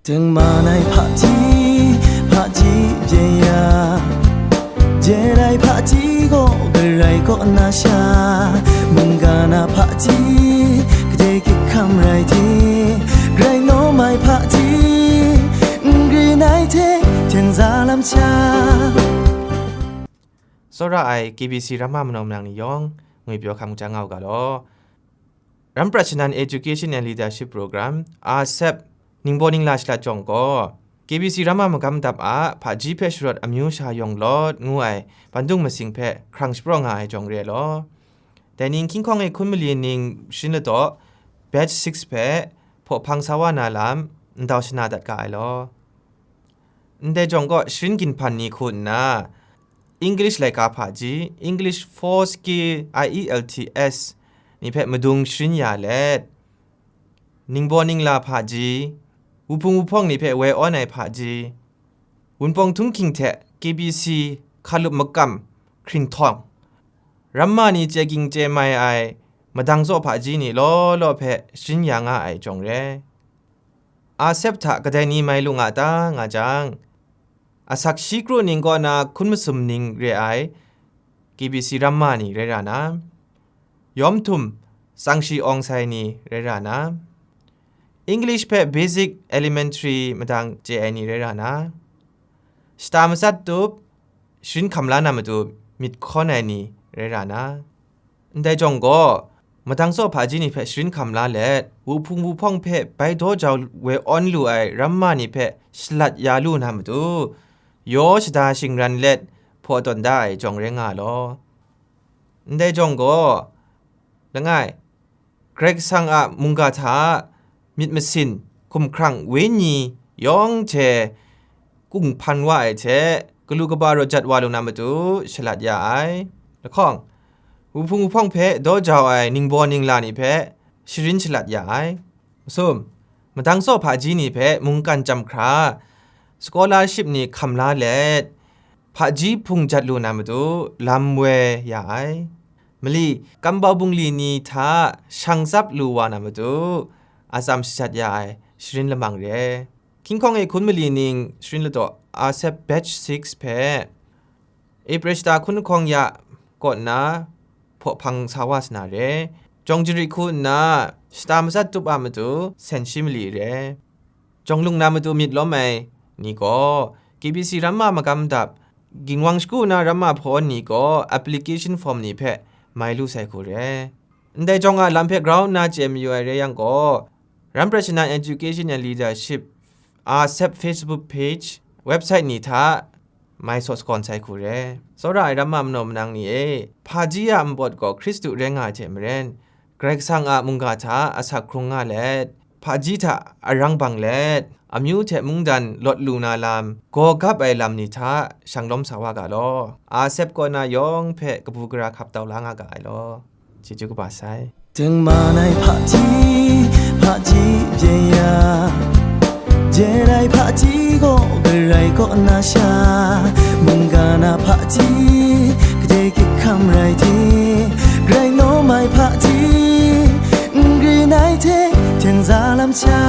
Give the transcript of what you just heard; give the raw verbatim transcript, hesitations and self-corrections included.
Tengman ai hpaji, hpaji bye ya. Jet ai hpaji gaw Karai kaw na sha, mungga na hpaji, gade gyit hkam rai de, grai nawm ai hpaji, n grin ai hte tengza lam sha. Tsawra ai K B C Ramma manaw manang ni yawng, ngwi pyaw hkam jang nga u ga law. Ram prat shanan Education and Leadership Program, R C E P, ningbaw ningla shalat jawng gaw, K B C Ramma magam dap a hpaji hpe sharawt amyu sha yawng lawt ngu ai bandung masing hpe hkrang shapraw nga ai jawng re ai law. Dai ning hkying hkawng e hkun mali ning sharin ladaw, batch six hpe hpaw hpang sa wa na lam ndau shana dat ga ai law. Ndai jawng gaw sharin ginhpan ni hku nna, English laika hpaji, English four skill I E L T S, ni hpe madung sharin ya let, ningbaw ningla hpaji, wuhpung wuhpawng ni hpe woi awn ai hpaji, wunpawng htunghking hte K B C hkalup makam hkringhtawng, ramma ni chye ging chye mai ai madang tsaw hpaji ni law law hpe sharin ya nga ai jawng re. R C E P hta kadai ni mai lu nga ta nga jang, asak shi kru ning kaw na hkun masum ning re ai K B C ramma ni rai ra na, yawm htum tsang shi awng sai ni rai ra na, English hpe basic, elementary madang chye ai ni rai ra na, shata matsat tup, sharin hkam la na matu myit hkawn ai ni rai ra na, ndai jawng gaw, madang tsaw hpaji ni hpe sharin hkam la let, wuhpung wuhpawng hpe bai daw jau woi awn lu ai ramma ni hpe shalat ya lu na matu, yaw shada shingran let hpaw tawn da ai jawng rai nga law. Ndai jawng gaw, langai, Karai Kasang a mungga hta myit masin, hkumhkrang, wenyi yawng hte kunghpan wa ai hte, galu kaba rawt jat wa lu na matu shalat ya ai. Lahkawng, wuhpung wuhpawng hpe daw jau ai ningbaw ningla ni hpe sharin shalat ya ai. Masum, madang tsaw hpaji ni hpe mungkan chyam hkra, scholarship ni hkam la let, hpaji hpung jat lu na matu lam woi ya ai. Mali, kambau bungli ni hta shang tsap lu wa na matu atsam shajat ya ai sharin lamang re. Hkying hkawng e hkun mali ning sharin ladaw R C E P batch six hpe April shata hkun lahkawng ya kaw nna hpaw hpang sa wa sa na re. Jawng jarit hku nna shata matsat tup a matu sen shi mali re. Jawng lung na matu myit lawm ai ni gaw, K B C ramma magam dap, ginwang shagu na ramma hpawn ni gaw application form ni hpe mai lu sai hku re. Ndai jawng a lam hpe grau nna chye mayu ai rai yang gaw, Ram Prat Shanan Education and Leadership, R C E P Facebook page, website ni hta mai saw sagawn sai hku re. Tsawra ai ramma manaw manang ni e, hpaji a npawt gaw Hkristu rai nga ai hte maren, Karai Kasang a mungga hta asak hkrung nga let, hpaji hta arang bang let, amyu hte mungdan lawt lu na lam, gaw gap ai lam ni hta shanglawm sa wa ga law. R C E P kaw na yawng hpe kabu gara hkap tau la nga ga ai law. Chyeju kaba sai. Tengman ai hpaji, hpaji bye ya. Jet ai hpaji gaw Karai kaw na sha, mungga na hpaji, gade gyit hkam rai de, grai nawm ai hpaji, n grin ai hte tengza lam sha.